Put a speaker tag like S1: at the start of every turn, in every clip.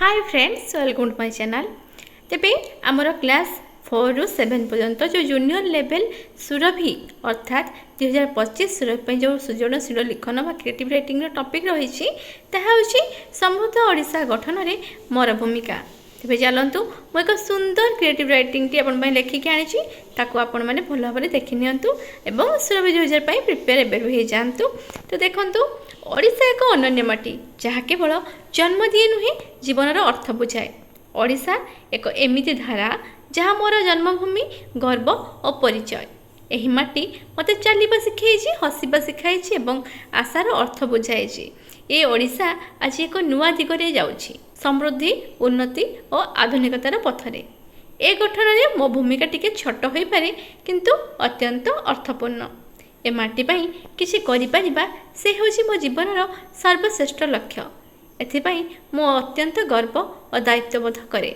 S1: Hi friends, welcome to my channel. ତେବେ ଆମର class 4ରୁ 7 ପର୍ଯ୍ୟନ୍ତ ଯେଉଁ ଜୁନିୟର ଲେଭେଲ୍ ସୁରଭି, ଅର୍ଥାତ୍ 2025 ସୁରଭି ପାଇଁ ଯେଉଁ ସୃଜନଶୀଳ ଲିଖନ ବା କ୍ରିଏଟିଭ୍ ରାଇଟିଂର ଟପିକ୍ ରହିଛି, ତାହା ହେଉଛି ସମୃଦ୍ଧ ଓଡ଼ିଶା ଗଠନରେ ମୋର ଭୂମିକା। ତେବେ ଚାଲନ୍ତୁ, ମୁଁ ଏକ ସୁନ୍ଦର କ୍ରିଏଟିଭ୍ ରାଇଟିଂଟି ଆପଣଙ୍କ ପାଇଁ ଲେଖିକି ଆଣିଛି। ତାକୁ ଆପଣମାନେ ଭଲ ଭାବରେ ଦେଖି ନିଅନ୍ତୁ ଏବଂ ସୁରଭି 2000 ପାଇଁ ପ୍ରିପେୟାର ଏବେରୁ ହେଇଯାଆନ୍ତୁ। ତ ଦେଖନ୍ତୁ, ଓଡ଼ିଶା ଏକ ଅନନ୍ୟ ମାଟି, ଯାହା କେବଳ ଜନ୍ମ ଦିଏ ନୁହେଁ, ଜୀବନର ଅର୍ଥ ବୁଝାଏ। ଓଡ଼ିଶା ଏକ ଏମିତି ଧାରା, ଯାହା ମୋର ଜନ୍ମଭୂମି, ଗର୍ବ ଓ ପରିଚୟ। ଏହି ମାଟି ମୋତେ ଚାଲିବା ଶିଖାଇଛି, ହସିବା ଶିଖାଇଛି ଏବଂ ଆଶାର ଅର୍ଥ ବୁଝାଇଛି। ଏ ଓଡ଼ିଶା ଆଜି ଏକ ନୂଆ ଦିଗରେ ଯାଉଛି, ସମୃଦ୍ଧି, ଉନ୍ନତି ଓ ଆଧୁନିକତାର ପଥରେ। ଏ ଗଠନରେ ମୋ ଭୂମିକା ଟିକେ ଛୋଟ ହୋଇପାରେ, କିନ୍ତୁ ଅତ୍ୟନ୍ତ ଅର୍ଥପୂର୍ଣ୍ଣ। ଏ ମାଟି ପାଇଁ କିଛି କରିପାରିବା, ସେ ହେଉଛି ମୋ ଜୀବନର ସର୍ବଶ୍ରେଷ୍ଠ ଲକ୍ଷ୍ୟ। ଏଥିପାଇଁ ମୁଁ ଅତ୍ୟନ୍ତ ଗର୍ବ ଓ ଦାୟିତ୍ୱବୋଧ କରେ।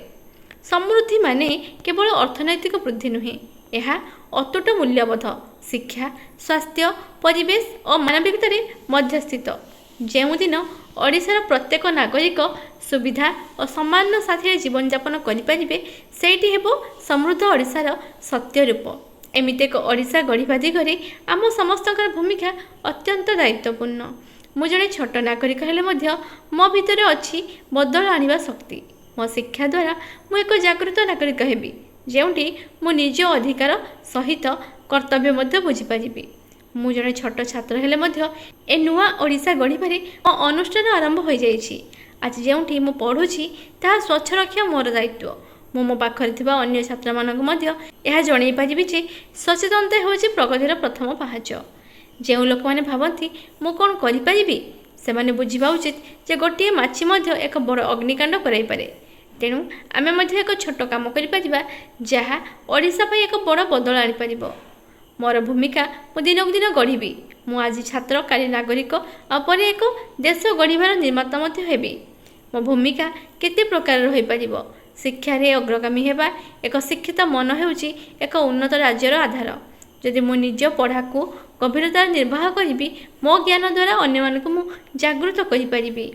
S1: ସମୃଦ୍ଧି ମାନେ କେବଳ ଅର୍ଥନୈତିକ ବୃଦ୍ଧି ନୁହେଁ, ଏହା ଅତୁଟ ମୂଲ୍ୟବୋଧ, ଶିକ୍ଷା, ସ୍ୱାସ୍ଥ୍ୟ, ପରିବେଶ ଓ ମାନବିକତାରେ ମଧ୍ୟସ୍ଥିତ। ଯେଉଁଦିନ ଓଡ଼ିଶାର ପ୍ରତ୍ୟେକ ନାଗରିକ ସୁବିଧା ଓ ସମାନ ସାଥିରେ ଜୀବନଯାପନ କରିପାରିବେ, ସେଇଟି ହେବ ସମୃଦ୍ଧ ଓଡ଼ିଶାର ସତ୍ୟ ରୂପ। ଏମିତି ଏକ ଓଡ଼ିଶା ଗଢ଼ିବା ଦିଗରେ ଆମ ସମସ୍ତଙ୍କର ଭୂମିକା ଅତ୍ୟନ୍ତ ଦାୟିତ୍ୱପୂର୍ଣ୍ଣ। ମୁଁ ଜଣେ ଛୋଟ ନାଗରିକ ହେଲେ ମଧ୍ୟ ମୋ ଭିତରେ ଅଛି ବଦଳ ଆଣିବା ଶକ୍ତି। ମୋ ଶିକ୍ଷା ଦ୍ୱାରା ମୁଁ ଏକ ଜାଗୃତ ନାଗରିକ ହେବି, ଯେଉଁଠି ମୁଁ ନିଜ ଅଧିକାର ସହିତ କର୍ତ୍ତବ୍ୟ ମଧ୍ୟ ବୁଝିପାରିବି। ମୁଁ ଜଣେ ଛୋଟ ଛାତ୍ର ହେଲେ ମଧ୍ୟ ଏ ନୂଆ ଓଡ଼ିଶା ଗଢ଼ିବାରେ ମୋ ଅନୁଷ୍ଠାନ ଆରମ୍ଭ ହୋଇଯାଇଛି। ଆଜି ଯେଉଁଠି ମୁଁ ପଢ଼ୁଛି, ତାହା ସ୍ୱଚ୍ଛ ରଖିବା ମୋର ଦାୟିତ୍ୱ। ମୁଁ ମୋ ପାଖରେ ଥିବା ଅନ୍ୟ ଛାତ୍ରମାନଙ୍କୁ ମଧ୍ୟ ଏହା ଜଣାଇ ପାରିବି ଯେ ସଚେତନତା ହେଉଛି ପ୍ରଗତିର ପ୍ରଥମ ପାହାଚ। ଯେଉଁ ଲୋକମାନେ ଭାବନ୍ତି, ମୁଁ କ'ଣ କରିପାରିବି, ସେମାନେ ବୁଝିବା ଉଚିତ ଯେ ଗୋଟିଏ ମାଛି ମଧ୍ୟ ଏକ ବଡ଼ ଅଗ୍ନିକାଣ୍ଡ କରାଇପାରେ। ତେଣୁ ଆମେ ମଧ୍ୟ ଏକ ଛୋଟ କାମ କରିପାରିବା, ଯାହା ଓଡ଼ିଶା ପାଇଁ ଏକ ବଡ଼ ବଦଳ ଆଣିପାରିବ। ମୋର ଭୂମିକା ମୁଁ ଦିନକୁ ଦିନ ଗଢ଼ିବି। ମୁଁ ଆଜି ଛାତ୍ର, କାଲି ନାଗରିକ ଆଉ ପରେ ଏକ ଦେଶ ଗଢ଼ିବାର ନିର୍ମାତା ମଧ୍ୟ ହେବି। ମୋ ଭୂମିକା କେତେ ପ୍ରକାରର ହୋଇପାରିବ? ଶିକ୍ଷାରେ ଅଗ୍ରଗାମୀ ହେବା। ଏକ ଶିକ୍ଷିତ ମନ ହେଉଛି ଏକ ଉନ୍ନତ ରାଜ୍ୟର ଆଧାର। ଯଦି ମୁଁ ନିଜ ପଢ଼ାକୁ ଗଭୀରତାରେ ନିର୍ବାହ କରିବି, ମୋ ଜ୍ଞାନ ଦ୍ୱାରା ଅନ୍ୟମାନଙ୍କୁ ମୁଁ ଜାଗୃତ କରିପାରିବି।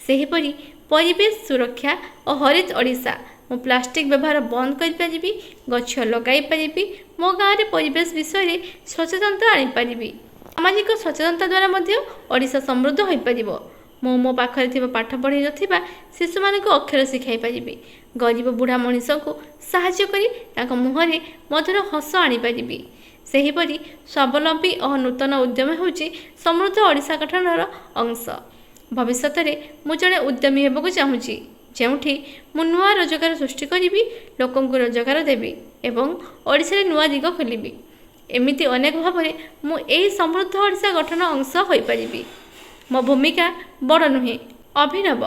S1: ସେହିପରି ପରିବେଶ ସୁରକ୍ଷା ଓ ହରିତ ଓଡ଼ିଶା। ମୁଁ ପ୍ଲାଷ୍ଟିକ୍ ବ୍ୟବହାର ବନ୍ଦ କରିପାରିବି, ଗଛ ଲଗାଇ ପାରିବି, ମୋ ଗାଁରେ ପରିବେଶ ବିଷୟରେ ସଚେତନତା ଆଣିପାରିବି। ସାମାଜିକ ସଚେତନତା ଦ୍ୱାରା ମଧ୍ୟ ଓଡ଼ିଶା ସମୃଦ୍ଧ ହୋଇପାରିବ। ମୁଁ ମୋ ପାଖରେ ଥିବା ପାଠ ପଢ଼ି ନଥିବା ଶିଶୁମାନଙ୍କୁ ଅକ୍ଷର ଶିଖାଇ ପାରିବି। ଗରିବ ବୁଢ଼ା ମଣିଷଙ୍କୁ ସାହାଯ୍ୟ କରି ତାଙ୍କ ମୁହଁରେ ମଧୁର ହସ ଆଣିପାରିବି। ସେହିପରି ସ୍ୱାବଲମ୍ବୀ ଓ ନୂତନ ଉଦ୍ୟମ ହେଉଛି ସମୃଦ୍ଧ ଓଡ଼ିଶା ଗଠନର ଅଂଶ। ଭବିଷ୍ୟତରେ ମୁଁ ଜଣେ ଉଦ୍ୟମୀ ହେବାକୁ ଚାହୁଁଛି, ଯେଉଁଠି ମୁଁ ନୂଆ ରୋଜଗାର ସୃଷ୍ଟି କରିବି, ଲୋକଙ୍କୁ ରୋଜଗାର ଦେବି ଏବଂ ଓଡ଼ିଶାରେ ନୂଆ ଦିଗ ଖୋଲିବି। ଏମିତି ଅନେକ ଭାବରେ ମୁଁ ଏହି ସମୃଦ୍ଧ ଓଡ଼ିଶା ଗଠନ ଅଂଶ ହୋଇପାରିବି। ମୋ ଭୂମିକା ବଡ଼ ନୁହେଁ, ଅଭିନବ।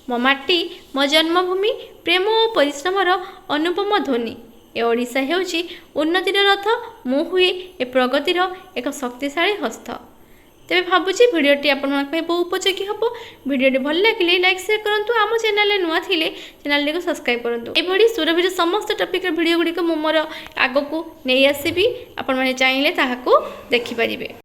S1: ମୋ ମାଟି, ମୋ ଜନ୍ମଭୂମି, ପ୍ରେମ ଓ ପରିଶ୍ରମର ଅନୁପମ ଧ୍ୱନି। ଏ ଓଡ଼ିଶା ହେଉଛି ଉନ୍ନତିର ରଥ, ମୁଁ ହୁଏ ଏ ପ୍ରଗତିର ଏକ ଶକ୍ତିଶାଳୀ ହସ୍ତ। ତେବେ ଭାବୁଛି ଭିଡ଼ିଓଟି ଆପଣମାନଙ୍କ ପାଇଁ ବହୁ ଉପଯୋଗୀ ହେବ। ଭିଡ଼ିଓଟି ଭଲ ଲାଗିଲେ ଲାଇକ୍, ସେୟାର କରନ୍ତୁ। ଆମ ଚ୍ୟାନେଲରେ ନୂଆ ଥିଲେ ଚ୍ୟାନେଲଟିକୁ ସବସ୍କ୍ରାଇବ୍ କରନ୍ତୁ। ଏଭଳି ସୁରଭିର ସମସ୍ତ ଟପିକ୍ର ଭିଡ଼ିଓ ଗୁଡ଼ିକ ମୁଁ ମୋର ଆଗକୁ ନେଇ ଆସିବି। ଆପଣମାନେ ଚାହିଁଲେ ତାହାକୁ ଦେଖିପାରିବେ।